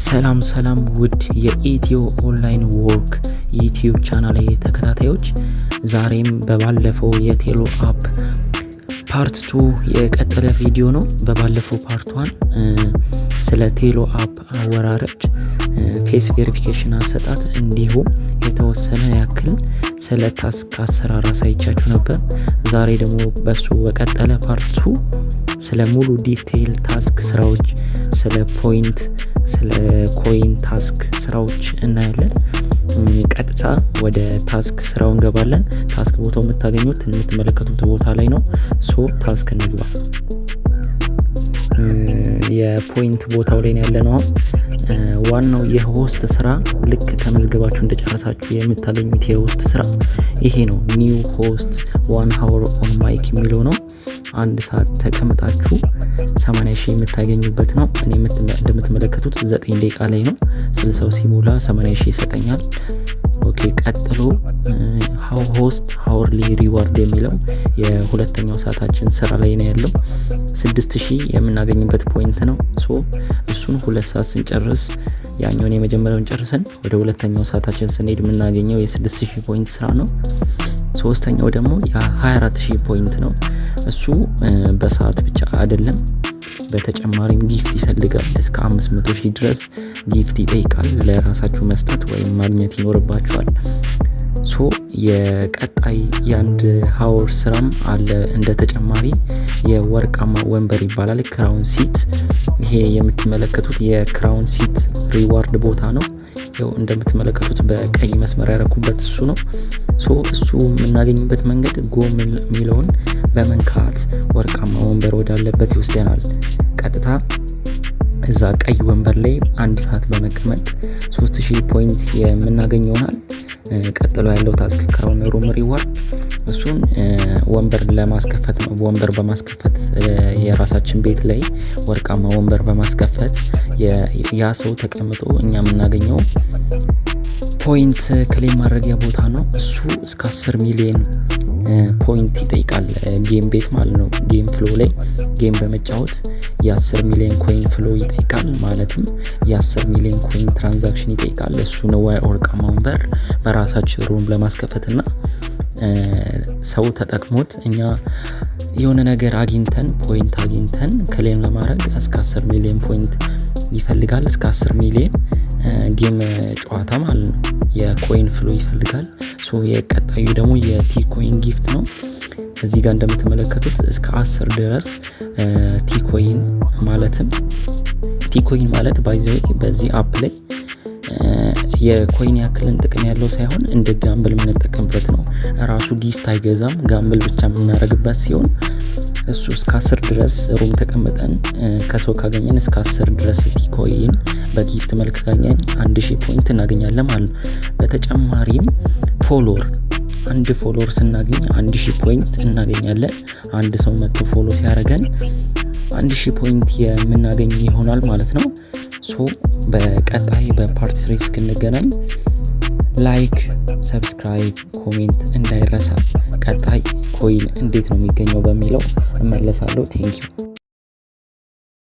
ሰላም ሰላም ውድ የ Ethio Online Work YouTube channel ተከታታዮች፣ ዛሬም በባለፈው የቴሎ app part 2 የቀጠለ ቪዲዮ ነው። በባለፈው part 1 ስለ ቴሎ app አወራረድ፣ face verification አሰጣጥ እንዲሁም የተወሰነ ያክል ስለ task አሰራር አሳይቻችሁ ነበር። ዛሬ ደግሞ በሱ በቀጠለ part 2 ስለ ሙሉ detail task ስራዎች፣ ስለ point፣ ስለ coin task ስራዎች እናያለን። ቀጥታ ወደ task ስራው እንገባለን። Task ቦታው የምታገኙት የምትመለከቱት ቦታ ላይ ነው። So task እንግባ። የ point ቦታው ላይ ያለ ነው። ዋናው የ host ስራ ልክ ተመዝግባችሁ እንደጨረሳችሁ የምታገኙት የ host ስራ ይሄ ነው። New host 1 hour on mic የሚለው ነው። አንድ ሰዓት ተቀምጣችሁ 80 ሺህ የምታገኙበት ነው። እኔ እንደምትመለከቱት 9 ደቂቃ ላይ ነው። 60ው ሲሞላ 80 ሺህ ይሰጠኛል። Okay፣ ቀጥሎ how host hourly reward የሚለው የሁለተኛው ሰዓታችን ስራ ላይ ነው ያለው። 6000 የምናገኝበት point ነው። So እሱን 2 ሰዓት ስንጨርስ፣ ያኛውን የመጀመሪያውን ጨርሰን ወደ ሁለተኛው ሰዓታችን ስንሄድ የምናገኘው የ6000 point ስራ ነው። ሶስተኛው ደግሞ የ24,000 point ነው። እሱ በሰዓት ብቻ አይደለም፣ በተጨማሪም gift ይፈልጋል። እስከ 500 ሺህ ድረስ gift ይጠይቃል። ለራሳችሁ መስጠት ወይም ማግኘት ይኖርባችኋል። So የቀጣይ የአንድ hour ስራም አለ እንደ ተጨማሪ፣ የወርቃማ ወንበር ይባላል፣ crown seat። ይሄ የምትመለከቱት የ crown seat reward ቦታ ነው። ያው እንደምትመለከቱት በቀይ መስመር ያረኩበት እሱ ነው። So እሱ የምናገኝበት መንገድ go የሚለውን በመንካት ወርቃማ ወንበር ወዳለበት ይወስደናል። ቀጥታ እዛ ቀይ ወንበር ላይ አንድ ሰዓት በመቀመጥ 3000 point የምናገኝ ይሆናል። ቀጥሎ ያለው task crown room reward፣ እሱን ወንበር ለማስከፈት ነው። ወንበር በማስከፈት፣ የራሳችን ቤት ላይ ወርቃማ ወንበር በማስከፈት ያ ሰው ተቀምጦ እኛ የምናገኘው point claim ማድረጊያ ቦታ ነው። እሱ እስከ 10 ሚሊዮን point ይጠይቃል። Game ቤት ማለት ነው። Game flow ላይ game በመጫወት የ10 ሚሊዮን coin flow ይጠይቃል። ማለትም የ10 ሚሊዮን coin transaction ይጠይቃል። እሱ ነው ወርቃማ ወንበር በራሳችን room ለማስከፈት እና ሰው ተጠቅሞት እኛ የሆነ ነገር አግኝተን፣ point አግኝተን claim ለማድረግ እስከ 10 ሚሊዮን point ይፈልጋል። እስከ 10 ሚሊዮን game ጨዋታ ማለት ነው። የ coin flow ይፈልጋል። So የቀጣዩ ደግሞ የ T coin gift ነው። እዚህ ጋር እንደምትመለከቱት እስከ 10 ድረስ T coin፣ ማለትም T coin ማለት by the way በዚህ app ላይ የ coin ያክልን ጥቅም ያለው ሳይሆን እንደ gamble የምንጠቀምበት ነው። ራሱ gift አይገዛም፣ gamble ብቻ የምናደርግበት ሲሆን እሱ እስከ 10 ድረስ room ተቀምጠን ከሰው ካገኘን እስከ 10 ድረስ T coin በ gift መልክ ካገኘን 1000 point እናገኛለን ማለት ነው። በተጨማሪም follower፣ አንድ follower ስናገኝ 1000 point እናገኛለን። አንድ ሰው መጥቶ follow ሲያደርገን 1000 point የምናገኝ ይሆናል ማለት ነው። So በቀጣይ በ part 3 እስክንገናኝ like፣ subscribe፣ comment እንዳይረሳ። ቀጣይ coin እንዴት ነው የሚገኘው በሚለው እመለሳለሁ። Thank you.